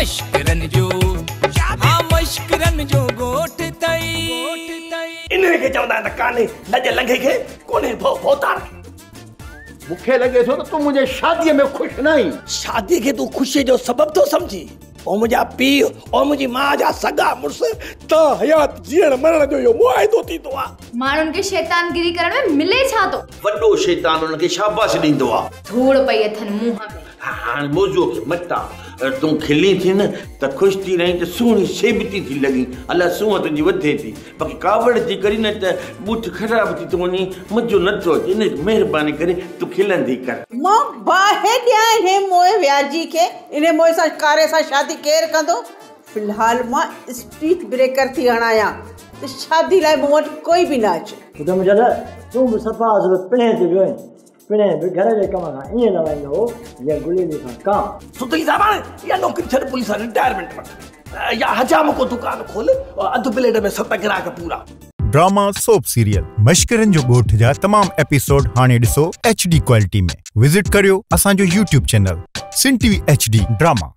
مشڪرن جو ها مشڪرن جو ڳوٺ اٿئي. انهيء کي چوندا آهن ته ڪانهي لڄ لنگهي کي، ڪونهي ڀؤ ڀوتار کي. مون کي لڳي ٿو ته تون منهنجي شاديء ۾ خوش نه آهين. شاديء کي تون خوشيء جو سبب ٿو سمجهين؟ او منهنجا پيء، او منهنجي ماء جا سڳا مڙس، تا حيات جيئڻ مرڻ جو اهو معاهدو ٿيندو آ. ماڻهن کي شيطانگيري ڪرڻ ۾ ملي ڇا ٿو؟ وڏو شيطان انهن کي شاباش ڏيندو آ. ڌوڙ پئي اٿن منهن ۾. هاڻ موضوع کي مٽا. تون کلين ٿي نه ته خوش ٿي رهين ته سهڻي سيبتي ٿي لڳين. الا سونهن تنهنجي وڌي ٿي. باقي ڪاوڙ جي ڪرين نه ته ٻوٿ خراب ٿي ٿو وڃي، مزو نه ٿو اچي. ان مهرباني ڪري تون کلندي ڪر. مان باهه ڏيان انهي موئي وياجي کي، انهي موئي سان ڪاري سان شادي ڪير ڪندو؟ في الحال مان اسپيڊ بريڪر ٿي هڻايان ته شادي لاء مون وٽ ڪوئي به نه اچي. پٽ منهنجا تون به صفا اصل پڻهين ٿي ويو آهين. پڻهين به گهر جي ڪم کان ائين لوائيندو هو جيئن گليلي کان ڪانء. سڌي صاحب هاڻي يا نوڪري ڇڏ پوليس واري رٽائرمينٽ وٺ يا حجام ڪو دڪان کول اڌ پليٽ ۾ 7 گراهڪ پورا. ڊراما سوپ سيريل مشڪرن جو ڳوٺ جا تمام ايپيسوڊ هاڻي ڏسو ايڇ ڊي ڪوالٽي ۾ وزٽ ڪريو اسان جو YouTube channel Sindh T V H D drama.